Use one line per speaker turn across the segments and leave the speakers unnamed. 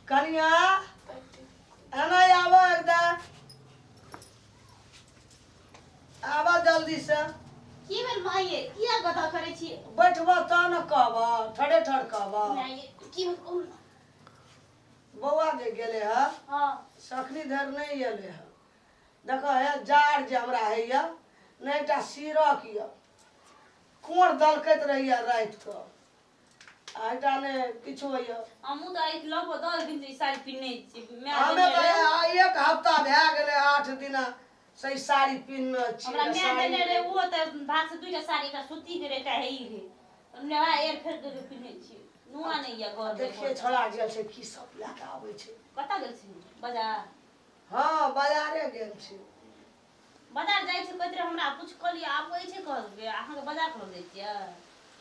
कनिया एना आबो एकदम आबऽ जल्दीसँ
की भेल माइये किया गदा करै छी
बैठबऽ तब ने कहबऽ ठड़े ठड़ कहबऽ
माइये की भेल कहू ने
बौआ जे गेलै हँ
हँ
सखनी धरि नहि एलै हँ देखऽ हे जाड़ जे हमरा होइए नहि एकटा सिरक यऽ कोर दलकैत रहैए रातिकऽ आ एकटा ने किछु होइए
हमहूँ तऽ आइ लगभग 10 दिन से ई साड़ी पिन्हने छी माय
हमे
देने
तऽ
रहै।
आइ एक हफ्ता भए गेलै 8 दिना से ई साड़ी पिन्हने छी
हमरा माय
साड़ी
देने रहै ओहो तऽ भाग से दूटा साड़ी एकटा सूती के रहै एकटा हे ई रहै नया एर फेर के पिन्है छी नुआ नहि यऽ घर
देखिए छोड़ा गेल छै की सब लए कऽ आबै छै
कतऽ गेल छी बाजार
हँ बाजारे गेल छी
बाजार जाइ छै कहैत रहै हमरा कुछ कहलियै आबै छै कहलकै अहाँके बाजार करऽ जाइ छियै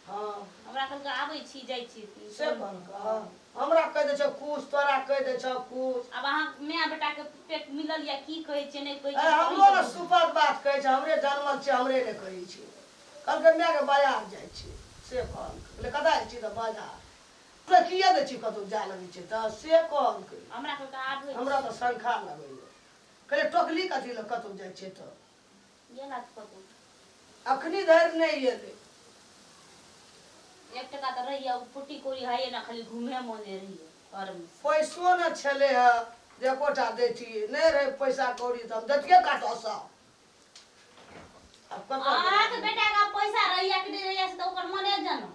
हँ
हमरा कहलकै आबै छी जाइ छी
से कहलकै हमरा कहि दै छौ कुछ तोरा कहि दै छौ कुछ
आब अहाँ माय बेटाके पेट मिलल या की कहै छियै नहि कहै
ए,
छियै
हमरो ने सुपत बात कहै छै हमरे जनमल छै हमरे नहि कहै छै कहलकै मायके बाजार जाइ छी से कहलकै कहलियै कतऽ जाइ छी तऽ बाजार तोरा किया दै छी कतहु जाय लगै छै तऽ से कहलकै
हमरा कहलकै आबै
हमरा तऽ शंखा लगैया कहलियै टोकली कथी लए कतहु जाइ छै तऽ
गेला तऽ कतहु
अखनी धरि नहि एलै
1 टका तऽ रहैया ओ फुट्टी कौड़ी हइए ने खाली घूमे मोने रहैया घरमे
पैसो ने छलै हे जे एकोटा दैतियै नहि रहै पैसा कौड़ी तऽ हम दैतियै कतऽसँ आब कतऽ
अहाँके बेटाके आब पैसा रहैया कि नहि रहैया से तऽ ओकर मने जानो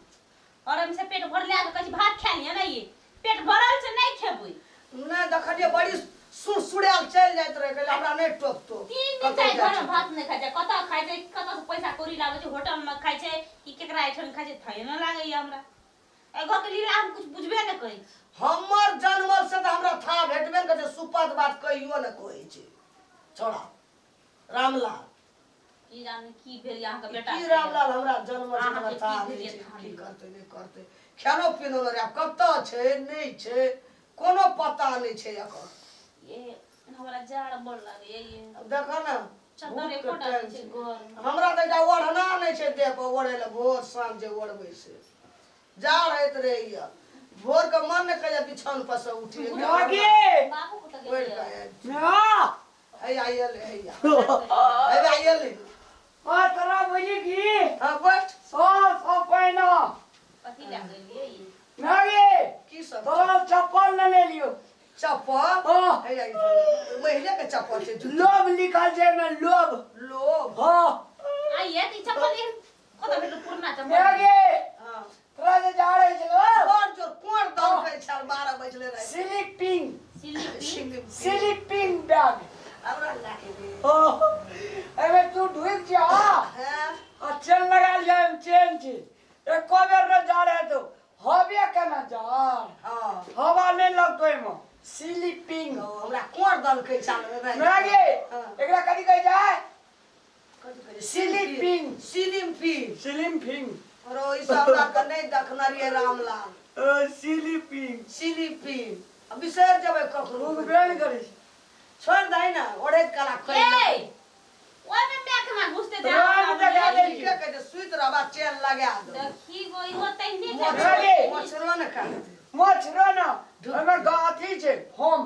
और हम से पेट भरले आके कहै छी भात खा लिअ ने ये पेट भरल छै नहि खेबै
नहि देखलियै बड़ी सुरसुड़ायल चलि जाइत रहै कहलियै हमरा नहि टोकतो
3 दिन
कतौ
चाहे
जाइ
घरमे
छै
भात नहि खाइ छै कतऽ खाइ छै कतऽ से पैसा कौड़ी लाबै छै होटलमे खाइ छै कि केकरा एहिठाम खाइ छै थाहे नहि लागैया हमरा एहि घरके लीला हम किछु बुझबे नहि करै छी
हमर जनमल से तऽ हमरा था भेटबे ने करै छै सुपत बात कहियो ने कहै छै छोड़ा रामलाल
की जाने की भेल अहाँके बेटा
की रामलाल हमरा जनमल से
अहाँके
हमरा था
की
नहि
भेल
छै
था
की
नहि?
करतै नहि करतै खानो पीनो नहि आब कतऽ छै नहि छै कोनो पता नहि छै एकर
ये हमरा जाड़ बड़ लागैया ये
आब देखऽ ने
चद्दर
भूखके
एकोटा
टाइम
नहि छै
छै
घरमे
हमरा तऽ एकटा ओढ़ना नहि छै देह पर ओढ़ै लए भोर साँझ जे ओढ़बै से जाड़ होइत रहैया भोर के मन नहि करैया बिछान पर से उठी
गे
बाबू कतऽ
ओढ़ि
गेलियै
कऽ आबि
म्या
हैया एलै हैया हैया एलै
आ तोरा बुझी की
हँ बैठ
सब सब पहिना
कथी लए गेलियै ई?
म्या गे
की सब
तोरा चप्पल ने ले लियो
चप्पल
हाँ।
हैया ई तऽ महिले के चप्पल छै जूता।
लोभ लिखल छै एहिमे लोभ
लोभ
हाँ
आ ये तऽ ई चप्पल एहन कतऽ भेटल पुरना चप्पल
म्या गे
हाँ
तोरा जे जा रहे छलो
बड़ जोर कोन दलकै छल 12 बजले राति
स्लीपिंग
स्लीपिंग
स्लीपिंग बैग
हमरा लागे दे
ओ एहिमे तू ढुकि जा
हैं
आ चेन लगा लिया एहिमे चेन छै एको बेर न जा रहे तो हवे केना जा
हाँ
हवा नहि लगतो एहिमे स्लीपिंग
ओ, हमरा कोन दलकै छल राति
म्या गे
हाँ।
एकरा कथी कहै छै
कथी कहै छै?
स्लीपिंग।
स्लीपिंग
स्लीपिंग
और ई सब हमरा के नहि देखने रहियै रामलाल
स्लीपिंग
स्लीपिंग आ बिसरि जेबै कखनो
घुमबे नहि करै छै
छोड़ि दही ने ओढ़ैत कला खोलि
ए ओहिमे माय केना घुसते जा
राम जगा दे।
ठीके कहै छै सुति रहबा चेन लगा दो
देखी गो इहो तहिने
मच्छर।
छै
मच्छरो ने काटतै
मच्छरो ने ओहिमे अथी छै फोम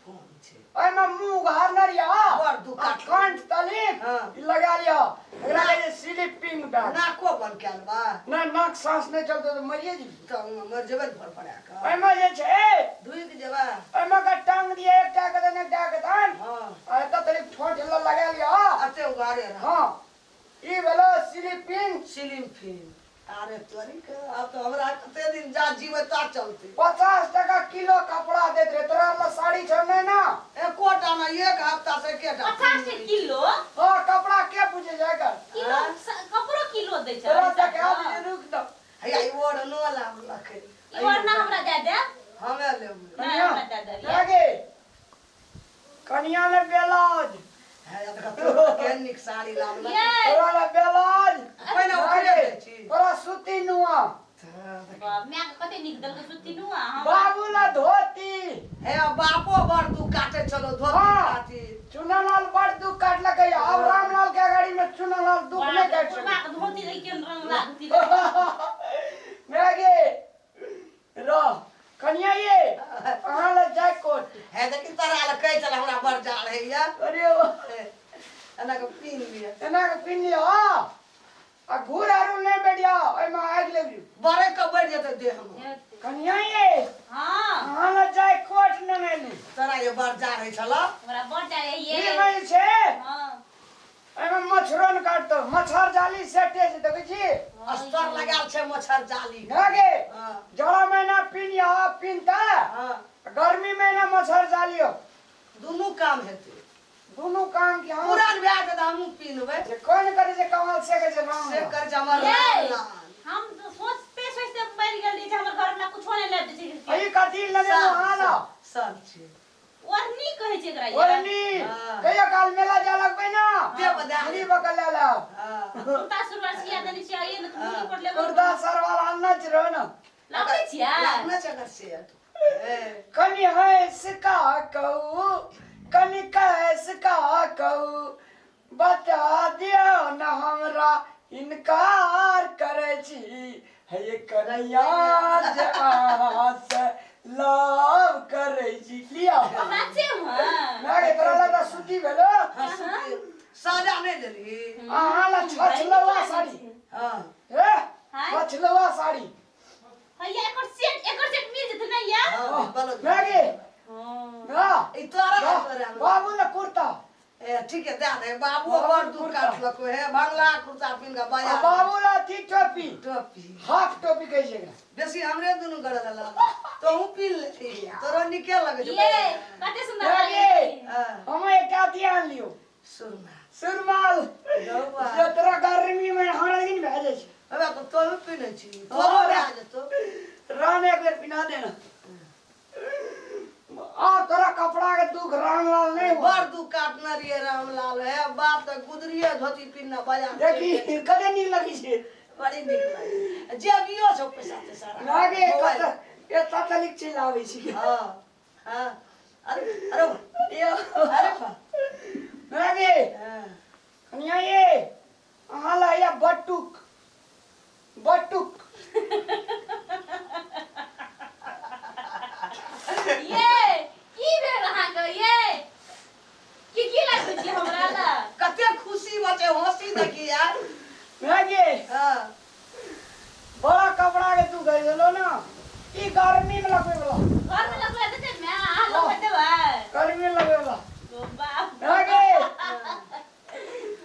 फोन छै
ओहिमे मुँह उघारने रहिया
बड़ दुख
आ कंठ तलिक
हाँ।
ई लगा लिया एकरा कहै छै स्लीपिंग बैग
नाको बन कयल बा
ना नाक सांस नहि चलतै तऽ मरिए जेबही
तऽ मरि जेबै ने फड़फड़ा कऽ
ओहिमे जे छै
ढुकि जेबै
ओहिमे के टांग दिया एकटा के दन एकटा के दन
हँ
आ एतऽ तनिक ठोंठ ल लगा लिया
अते उघारे रह
हँ ई भेलो स्लीपिंग
स्लिम फिन अरे तोरी के आब तऽ हमरा कते दिन जा जीबै ता चलते
50 टका किलो कपड़ा दैत रहे तोरा लग साड़ी छौ नहि ना
एकोटा ना एक हफ्ता से एकेटा
50 के किलो
हाँ कपड़ा के पूछे जाएगा
किलो कपड़ो किलो दै छै
तोरा देखा दिए रुक दो
हैया ई ओढ़नो लाबलकै
ई ओढ़ना हमरा दए देब
हमे लेबै
नहि हमरा दए देब
लगे कनिया ने ब्लाउज
हैया देख तोरा केहन नीक साड़ी लाबलकै
ये
तोरा ले ब्लाउज
पहिने ओकरे दै छी
तोरा सूती नुआ
बाप माय के कते नीक देलकै सूती नुआ हम
बाबू ला धोती
हे बापो बड़ दुख काटे छलो धोती
हाँ।
खातिर
चुनालाल बड़ दुख काटलकै अब रामलाल के गाड़ी में चुनालाल दुख नहीं काट
पुरबा
सकै
के धोती रही केहन रंग लागती
मैगे रह कनिया ये अहाँ ले जैकेट कोट।
हे देखी तोरा लए कहै छल हमरा बड़ जाड़ होइए।
अरे
एना कऽ पीन लिअ।
एना के पिन लिअ आ घूर आरू नहि बैठिया, ओहिमे आगि लागि
बड़े के बढ़ि जेतै देहमे।
कनिया ये।
हाँ।
अहाँ लए जाय कोट नेने एली।
तोरा जे बड़ जाड़ होइ छल।
हमरा बड़ जाय
ई
ये।
होइ छै।
हाँ।
एहिमे मच्छरो ने काटतो, मच्छर जाली सेटे छै, देखै छी?
अस्तर लगायल छै मच्छर जाली।
ना गे।
हाँ।
जाड़ा महीना पिन या पिनता।
हाँ।
गर्मी महीना मच्छर जाली हो।
दुनू काम हेतै।
दुनू काम की हम
पुरान भए जेतै तऽ हमहूँ पिन्हबै।
जे कोन करै छै कमाल से करै छै राम।
से करै छै हमर
ये
रामलाल।
हम तो सोचते सोचते मर गेल रही जे हमर घर में कुछो नहीं लाबि दै छै।
अई कथी लेने अहाँ ना?
सब छै।
ओढ़नी कहै छै एकरा ये।
ओढ़नी।
हाँ।
कहियो काल मेला जाय लगबै ना।
देब दए
मुड़ी बकल ले लेब।
हाँ।
कुर्ता सुरवार सिया देने छियै, आइए ने तऽ मुड़ी पर लेबै।
कुर्ता सरवाल आनने छी रहो ना।
लाबै छियै?
लाबने छै एकर सेट। ए,
कनि हँस का कहू, कनि कैस का कहू, बता दियौ न हमरा इनकार करै छी हे कन्हैया जे अहाँ से लव करै छी। लिअ।
साचे मे?
ना गे, तोरा लग सूती भेलो।
हाँ, सूती। सादा नहि देलही?
अहाँ लग छछलौआ साड़ी।
हाँ।
हे।
हाँ?
छछलौआ साड़ी।
हैया एकर सेट मिल जेतै ने या?
हाँ, बोलो।
ना गे।
हाँ।
ना।
ई तोरा है, तोरा।
बाबू ने कुर्ता।
ए ठीक है, दे दे बाबू। बड़ दूर काटलको हे, भंगला कुर्ता पिन के
आ
बाजार।
बाबू ला अथी टोपी।
टोपी।
हाफ टोपी कहै छै एकरा।
बेसी हमरे दुनू गड़े ला तोहूँ पी ले, तोरो निके लगे छौ।
ये कते सुंदर
ना
लागै
गे।
छै।
हाँ,
हम एकटा अथी आन लियौ।
सुरमा।
सुरमाल।
गौआ।
जे तोरा गर्मी में हमरा लेकिन भए जाइ छै।
हमरा तऽ तोहूँ पीने छी, तोरो भए जेतौ।
रान एक बेर पिना देना आ तोरा कपड़ा के दुख रामलाल नहीं हुआ।
बड़ दुख काटने रहिए रामलाल। हे बाप, तऽ गुदरिये धोती पिन्ने बाजार।
देखी कते नीक लगै छै।
बड़ी नीक लागे। जेबियो छौ पैसा तैसा?
लागे।
मोबाइल।
कत एतऽ तलिक चलि आबै छी।
हाँ हाँ, अरे अरे
यो।
अरे बा।
लागे।
हाँ।
कनिया ये, अहाँ ला या बटुक बटुक।
ये की भेल अहाँके? ये की की लगै छै हमरा ला?
कते खुशी बचे, हंसी देखी यार।
लागे।
हाँ।
बड़ा कपड़ा के तू गई गेलो ना, ई गर्मी में लगबै वाला।
घर में लगबै देतै ने? अहाँ लगबै देबै?
गर्मी में लगबै वाला।
ओ बाप।
लागे।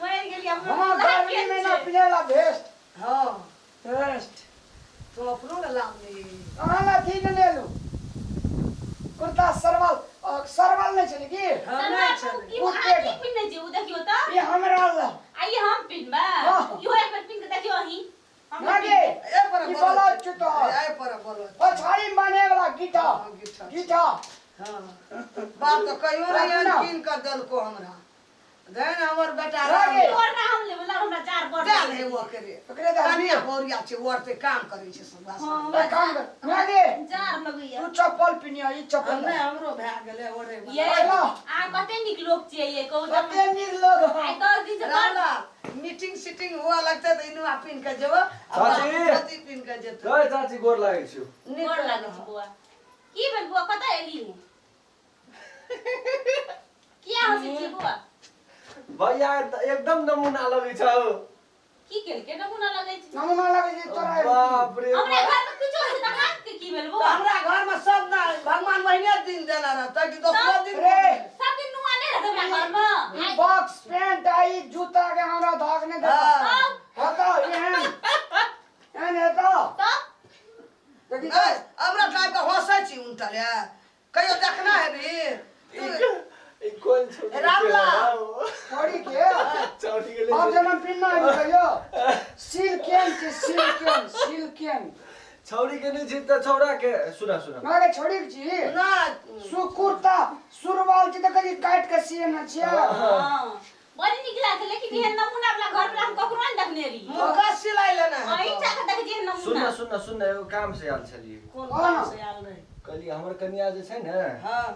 मरि गेलियै हम।
हाँ, गर्मी में ना पिन्हे वाला भेस्ट।
हाँ।
भेस्ट।
तो अपनो ने लाभ ली।
अहाँ ला अथी ने लेलू कुर्ता सरवाल, सरवाल नहि छलै की?
हाँ, नहि छलै।
की अहाँ की पिन्हने छी ओ देखियौ तऽ।
ई हमरा ला।
आ ई हम पिन्हबै?
हाँ।
इहो एक बेर पिन्ह के देखियौ अहीं। हम
लागे।
ए पर
ई
बोलो।
ब्लाउज छै तोहर।
ए पर बोलो।
पछाड़ी बान्हे वाला गीठा।
हाँ, गीठा।
गीठा।
हाँ, बाप तऽ कहियो नहि
राखू ना।
कीन कऽ देलको हमरा। देन हमर बेटा।
रागे।
राम।
तोर ना हम लेबै, ला हमरा जार बड़।
दे ले ओकरे।
ओकरे दे।
कनिया बौरिया छै, ओर ते काम करै छै सब।
हाँ।
एक काम कर लागे।
जार लगैया।
तू चप्पल पिनिया, ई चप्पल।
नहि, हमरो भए गेलै ओरे।
ये
अला।
अहाँ कते नीक लोक छियै ये, कहू तऽ।
कते नीक लोग।
आइ 10 दिन से बड़
रामलाल, मीटिंग सीटिंग हुआ लगतै तऽ इनुआ पिन्ह के जेबो आ
चाची।
बाप धोती पिन्ह के जेतौ।
गै चाची, गोर लागै छियौ।
नीक।
गोर लागै छै बौआ। की भेल बौआ? कतऽ एली? किया हँसै छियै बौआ?
भैया एकदम नमूना लगै छौ।
की केलकै? नमूना लगै छै?
नमूना लगै छै तोरा।
बाप रे।
हमरा घर में किछो होइ छै तऽ अहाँके की भेल
तऽ
बौआ?
हमरा घर में सब ना भगवान महीने दिन देने रहतै कि दोसरो दिन?
रे।
सब दिन नुआ नहि रहतै हमरा घर में।
ई बॉक्स पैंट आ ई जूता के हमरा धाक नहि देता।
हाँ।
हेतौ एहन एहन हेतौ।
तब
देखी।
नहि, हमरा टाइप के हंसै छी उनटल कहियो देखना हेबी तू?
ई कोन छोरी?
रामलाल।
छोड़ी के
चौड़ी गेलै।
अब जनम पिन्ना है कहियो सिल्केन छै, सिल्केन सिल्केन।
छौरी के नहि छी तऽ छौड़ा के सुना सुना।
ना गे, छोड़ी के छी।
ना।
सु कुर्ता सुरवाल छी तऽ कहीं काट के सियना छियै।
हाँ, बड़ी नीक लागै छै, लेकिन एहन नमूना वाला घर वाला हम ककरो नहि देखने रही।
मुर्गा सिलाई लेना है।
अहीं टा के देखै छियै एहन
सुन
नमूना।
सुन सुन, एगो काम से आयल छलियै।
कोन
हाँ।
काम से आयल रहे?
कहलियै हमर कनिया जे छै ने
हाँ।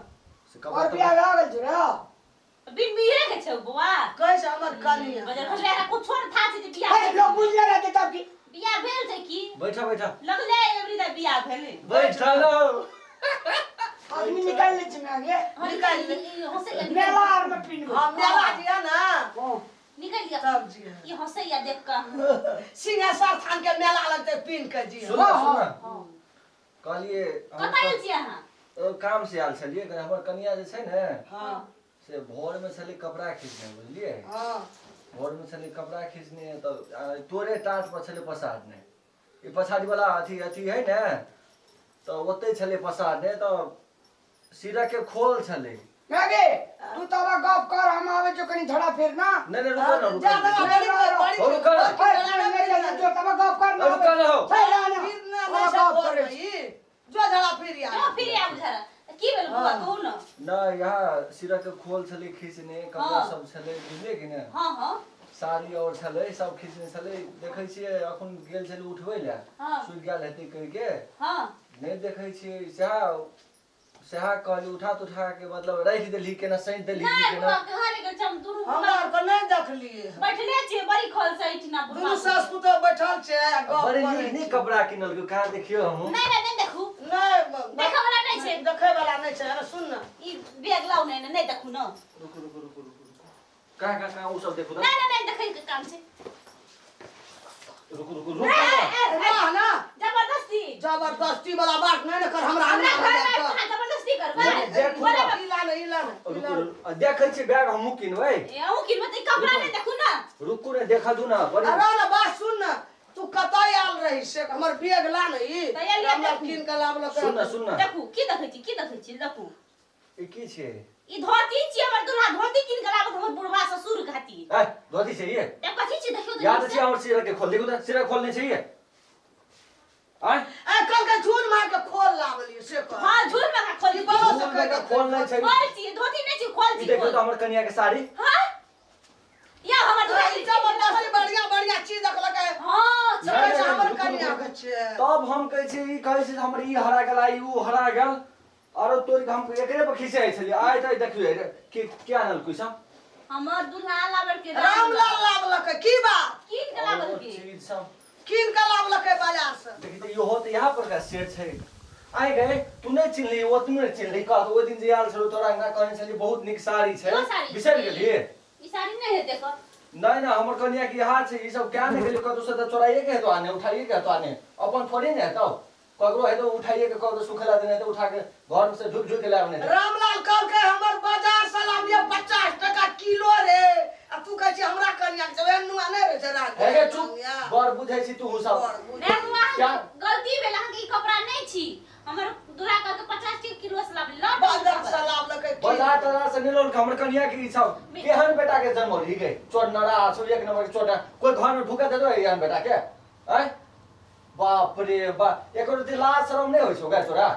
से कपड़ा
और बियाह भए गेल छै रे?
बिन बिहे के छै बौआ।
कहै छै हमर कनिया।
बजर खसले, एकरा कुछो ने था छै जे बियाह
हे
भेल।
लोग बुझले रहते तब की।
बियाह भेल छै की?
बैठा बैठा।
लगले एबरी दा बियाह भेलै।
बैठा लो।
आदमी निकालि लै छै माय गे।
हाँ,
निकालि ले।
ई हँसैया।
मेला आर में पिन्हबै।
हाँ, मेला जिया ना।
हाँ।
निकालि लिअ।
तब जिया।
ई हँसैया देख कऽ।
सिंहेश्वर थान के मेला लगतै पिन्ह के जिया।
सुन
हाँ,
सुन।
हाँ।
कहलिए हम
कतऽ आयल छी अहाँ?
काम से आयल छलियै, हमर कनिया जे छै ने
हाँ।
से भोर में छलै कपड़ा खींचने, बुझलियै?
हाँ।
भोर में छलै कपड़ा खींचने तऽ तोरे टाट पर छलै पसारने, ई पछाड़ी वाला अथी अथी है ने, तऽ ओतै छलै पसारने, तऽ सिरक के खोल छलै।
माय गे, तू तब गप कर, हम आबै छियौ कनी झड़ा फिर ना।
नहि नहि, रुको ना, रुको।
जा ना, बड़ी बड़ी।
हो, रुको ना।
ए, नहीं, नहीं, नहीं, जो तब गप कर ना।
रुको ना हो।
ए, ना, ना।
फिर ना
तब
नहीं
गप
सब
करै छी।
ई जो झड़ा फिर या।
जो फिर आबू झड़ा। की भेल बौआ,
हाँ।
कहू न।
नहि, यहाँ सिरक के खोल छलै खींचने, कपड़ा
हाँ।
सब छलै, बुझलियै कि नहि?
हाँ हाँ।
साड़ी और छलै, सब खींचने छलै। देखै छियै अखन गेल छलै उठबै लए,
हाँ।
सुति गेल हेतै कहि के।
हाँ।
नहि देखै छियै, सएह सएह कहली, उठा तुठा के मतलब राखि देलही केना, सैंत देलही
नहि
केना।
बौआ, कहाँ ले गेल छै? हम दुनू
हमरा आर के नहि देखलियै।
बैठले छियै बड़ी खोल से एहिठिना बुढ़बा।
दुनू सास पुतोह बैठल छै आ गप
बड़े
करै
नीक नीक
छै।
कपड़ा किनलकै, कहाँ देखियौ हमहूँ।
नहि नहि नहि देखू।
नहि,
देखै वाला नहि छै।
देखै वाला नहि छै। अरे सुन न।
ई बैग लाउ ने, नहि देखू न।
रुकू रुकू रुकू रुकू रुकू, कहाँ कहाँ कहाँ ओ सब देखू तऽ।
नहि नहि नहि, देखै के काम छै।
रुकू रुकू रुकू।
ए, ए, ए,
रह ना।
जबरदस्ती।
जबरदस्ती वाला बात नहि ने कर हमरा।
हमरा
अंगना
घर
में
में
जाके।
अहाँ जबरदस्ती करबै?
नहि, देखू
बोले
ना।
बाप।
ई ला ने, ई ला ने, ई
रुकू
ला ने।
रुकू, देखै छियै बैग हमहूँ किनबै।
ए, अहूँ किनबै तऽ ई कपड़ा नहि देखू न।
रुकू ने, देखा दू ना बड़ी।
अरे ना, बात सुन न, तू कतऽ आयल रही से हमर बैग ला ने ई।
तऽ एलियै
हमरा
देखू।
कीन के लाबलक।
सुन ना, सुन ना।
देखू, की देखै छी, की देखै छी, देखू।
ई की छै?
ई धोती छी, हमर दुल्हा धोती कीन के लाबत हमर बुढ़वा ससुर खातिर।
ए, धोती छै ये?
तब कथी छी, देखियौ तऽ
याद
नीक
छै
से।
हमर सिरक के खोल, देखू तऽ सिरक खोल नहि छै ये? आँय?
ए, कल के झूल मार के खोल लाबलियै से कह।
हाँ, झूल में का खोल
ई
छी।
बड़ा
झूल में के खोल नहि छै।
खोल छी, धोती नहि छी, खोल
ई
छी।
देखियौ
खोल।
तऽ हमर कनिया के साड़ी।
हाँ? या हमर दुल्हा
ई जबरदस्ती बढ़िया बढ़िया चीज देखलकै।
हाँ,
से कहै छै
नहि,
हमर
रुकू,
कनिया
रुकू।
के छै।
तब हम कहै छियै, ई कहै छै जे हमर ई हरा गेल, आ ई उ हरा गेल, आरो तोड़ि के हम एकरे पर खिसियाइ छलियै। आइ तऽ देखियौ के के आनलकै सब।
हमर दुल्हा लाबल के।
रामलाल लाबलकै की बात?
कीन के लाबल
और
के।
चीज सब
कीन के लाबलकै बाजार से।
देखी तऽ इहो तऽ यहाँ पर का सेट छै। आइ गए तू नहि चिन्हली, ओ तू नहि चिन्हली, कह ओहि दिन जे आयल छलौ तोरा अंगना, कहने छली बहुत नीक साड़ी छै।
इहो साड़ी
बिसरि
छै।
गेली?
ई साड़ी नहि हेतै कऽ।
नहि नहि, हमर कनिया के इहा छै। ई सब क्या नहि गेलियो कतौ से, तऽ चोराइए के हेतौ आने, उठाइए के हेतौ आने, अपन थोड़ी ने हेतौ, ककरो हेतौ उठाइए के, ककरो सुखेला देने हेतौ, उठा के घर से ढुक ढुक के लाबने हेतौ।
रामलाल कहलकै हमर बाजार से लाबियै 50 टका किलो रे, आ तू कहै छी हमरा कनिया के छै, ओहन नुआ नहि रहै छै राज।
हे गे चुप, बड़ बुझै छी तू सब।
बड़ बुझै।
नहि बुआ,
क्या?
गलती भेल अहाँके, ई कपड़ा नहि छी। हमर दुल्हा कहलकै 50 टका किलो से लाबली, लऽ
बाजार से लाबलकै की?
बाजार तजार से नहि लौल हमर कनिया के। ई सब केहन बेटा के जन्म होली गे, चोर नरा छौ, एक नंबर के चोर, कोई घर में ढुका देतो एहन बेटा के? आँय, बाप रे बाप, एको रति लाज शरम नहि होइ छौ गे तोरा?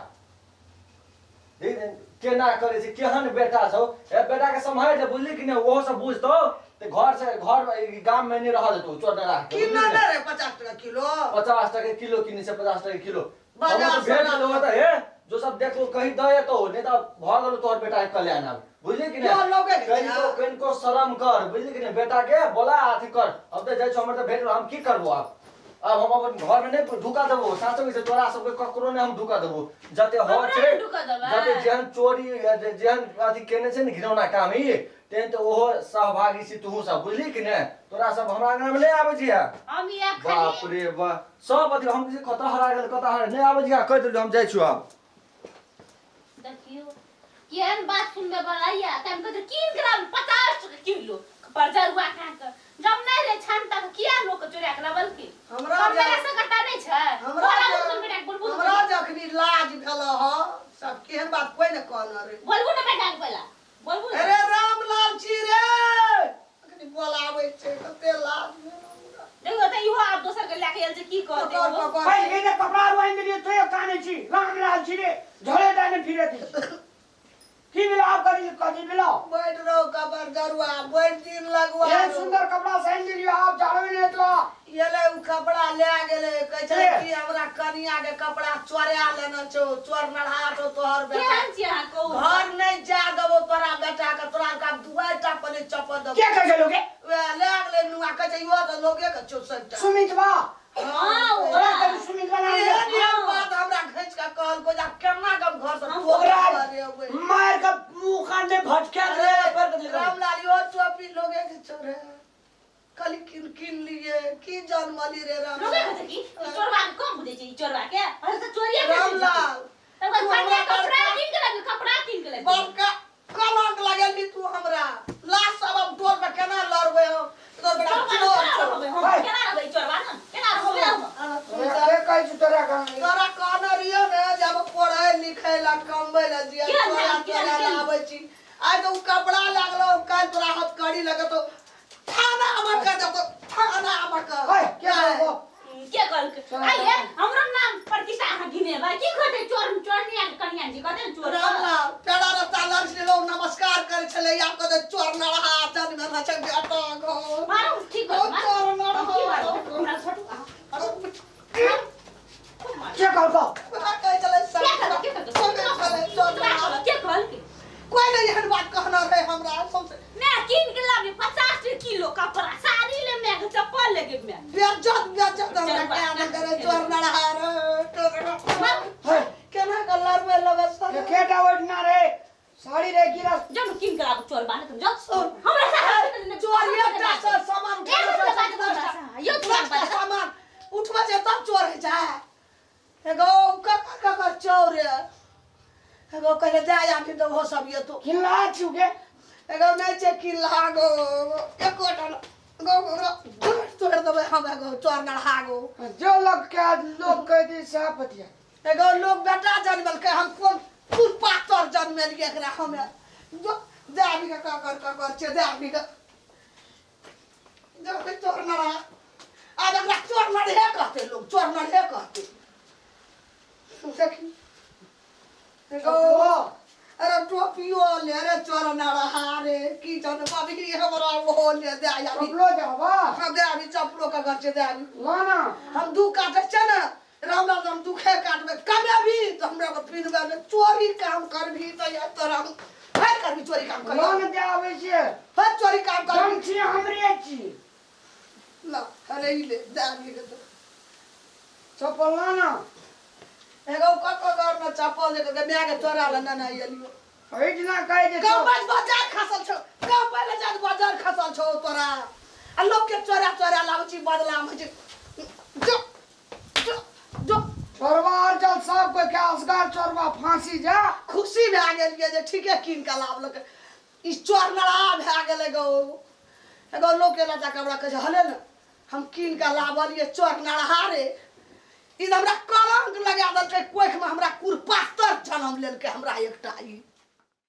केना करै छै, केहन बेटा छौ? ए बेटा के सम्हारि ले, बुझली कि नहि? ओहो सब बुझतौ तऽ घर से घर गाम में नहि रह देतौ चोर नरा के।
किन नहि रे 50 टका किलो?
50 टके किलो किनै छै, 50 टके किलो।
बाजार
हमर तऽ भेट
से
गेलौ तऽ हे जो सब देखलो कही दे तो, नहि तऽ भऽ गेलौ तोहर बेटा के कल्याण आब, बुझली कि
क्यों
नहि?
लोगे के
कनिको
छै?
कनिको शरम कर, बुझली कि नहि? बेटा के बोला, अथी कर। अब तऽ जाइ छौ, हमर तऽ भेट गेलौ, हम की करबो आब? आब हम अपन घर में नहि ढुका देबो, साँचो छै, तोरा सबके ककरो नहि हम ढुका देबो, जते हो
हमरा
छै।
नहि ढुका देबै?
जते जेहन चोरी जेहन अथी केने छै ने घिनौना काम ई, तेहन तऽ ओहो सहभागी छी तूहू सब, बुझली कि नहि? तोरा सब हमरा अंगना में नहि आबै छी।
हम ई आब
बाप
खाली
रे बाप, सब अथी हम कहै छी कतऽ हरा गेल, कतऽ हरा गेल, नहि आबै छी, कहि देलियौ, हम जाइ छियौ आब।
देखियौ केहन बात सुनबे बला या त हम कहै 3 ग्राम 50 टका किलो परजरुआ खा के जब नहि रहे क्षमता के किया लोक के चोरा के लाबलकै?
हमरा
कम
जे-
मेरा सकता नहि छै।
हमरा
बोला
जे-
बुझल बेटा के, बोलबू ने।
हमरा जखनी लाज भेल ह, सब केहन बात कोई ने कहने रे।
बोलबू ने बेटा के पहिला, बोलबू ने।
अरे रामलाल छी रे, अखनी बोलाबै छै, कते लाज भेल हमरा।
देखियौ तऽ इहो आब दोसर के लए के आयल छै, की कहतै
पकड़
ओ?
पकड़।
पहिले जे कपड़ा आर आनि देलियै तैयो कानै छी, रामलाल छी रे, झोले डाने फिरे दी। की भेलो आब करी कथी भेलो?
बैठ रहो कबर जरुआ, बैठ दिन लगवा।
एहन सुंदर कपड़ा से आनि देलियो, आब जाड़ो नहि हेतो।
एलै उ कपड़ा ले गेलै, कहै छलै
के?
कि हमरा कनिया के कपड़ा चोरा लेने छौ, चोर नढ़ा छौ तोहर बेटा।
केहन छी अहाँ कहू?
घर नहि जा देबो तोरा बेटा के, तोरा के आब दुआरि पर नहि चपऽ देबो।
के कह गेलो के?
वएह ले गेलै नुआ, कहै छै इहो तऽ लोगे के छौ सबटा।
सुमित बा।
हाँ,
ओकरा कभी सुमित बना
एहन एहन बात हमरा घींच के कहलको जे आब केना के हम घर से
हम
तोड़
ओकरा
देबै।
कान दे भटके रे पर दे
रामलाल यो टोपी लोगे के चोर है कल किन किन लिए की जन्मली रे
लोगे
रामलाल
कहते कि ई चोरवा के कम बुझै छै ई चोरवा के अरे तऽ चोरिया के
रामलाल
तब
तू
कनिया
हमरा
कपड़ा
बड़का
कीन के लाबी कपड़ा कीन के लाबी
बड़का कलंक लगेली तू हमरा लाश सब हम टोल पर केना लड़बै हम तोर बड़ा
चोरवा
चोर
केना
छौ।
रहबै हम केना रहबै चोरवा न केना रहबै हम
के कहै छी तोरा कान
तोरा कहने रहियो ने जे हम पढ़ै लिखै ला कमबै ला जिया
केहन
तोरा
केहन,
तोरा
केहन?
लाबै छी आइ तऽ उ कपड़ा लागलो काल्हि तोरा हथकड़ी लगतो थाना हमर कर देबो थाना हमर कर
ओए के कहबो
के कहलकै आइए हमरो नाम प्रतिष्ठा अहाँ गिनेबै की कहतै चोर चोरनिया के कनिया जी कहतै ने चोर
रामलाल पेड़ा रस्ता लड़ छलै नमस्कार करै छलै आब कहतै चोर नरहा जन्म छै बेटा घर
मारू ठीक
ओ
हो मारू
चोर नरहा
की मारू हमरा छोटू अहाँ खूब मारू
के कहलको
कहै छलै
के कहलकै के कहलकै
कहै छलै चोर नरहा
के कहलकै
कोई नहीं एहन बात कहना रहे हमरा सौंसे
मैं कीन के लाबी 50 टके किलो कपड़ा साड़ी ले मैं के चप्पल ले के मैं
बेइज्जत बेइज्जत हमरा
चल बा।
क्या न करे चोर नरहा रे
हे
केना के लड़बे लगे सर
के डावट ना रे साड़ी रे गिरा
जब कीन के लाबो चोर बाने तुम जाओ
सुन।
हमरा साथ
चोर एकटा से सामान
एक
उठा
बात हमरा साथ, यो
दसटा
बात।
सामान उठबै छै तब चोर होइ छै एगो का का का चोर है एगो कहले जा आबी तऽ ओहो सब ये तो
किनला छु के
एगो नहि छै कि लागो एकोटा न गो गो तोड़ देबै हम एगो चोर नरहा गो
जो लोग के लोग कह दी सापतिया
एगो लोग बेटा जनमलकै हम कोन कोन पातर जनमेलियै एकरा हमे जो दे आबी के कर कर कर छै दे आबी के देखै चोर नरहा आब एकरा चोर नरहे कहतै लोग चोर नरहे कहतै देखी एगो अरे टोपियो ले रे चोर नरहा रे की जनमबी हमरा ओहो ले दे आबी
चपलो जावा
हाँ दे आबी चपलो के घर छै दे आबी
लाना
हम दू काटै छै ने रामलाल हम दुखे काटबै कमेबी तऽ हमरा को पिनबै ने चोरी काम करबी तऽ या तोरा हम फेर करबी चोरी काम करबी
लोन दे आबै छियै
फेर चोरी काम
हम
करबी
छी हमरे छी
ला अरे ई ले दे आबी के तो
चप्पल लाना
एगो कको घर में चप्पल जे के माय के तोरा ले ने एलियो
एहिठिना कहै जे
गाँव में बाजार खसल छौ गाँव पहिले जात बाजार खसल छौ तोरा आ लोग के चोरा चोरा लाबै छी बदला में जे जो जो जो
चोरवा और चल सब कोई के असगर चोरवा फांसी जा
खुशी भए गेलियै जे ठीके कीन कऽ लाबलकै ई चोर नड़ा भए गेलै गौ एगो लोक एला जाके हमरा कहै छै हले ने हम कीन कऽ लाबलियै चोर नड़हा रे ई तऽ हमरा कलंक लगा देलकै कोखिमे हमरा कुरपातर जनम लेलकै हमरा एकटा ई।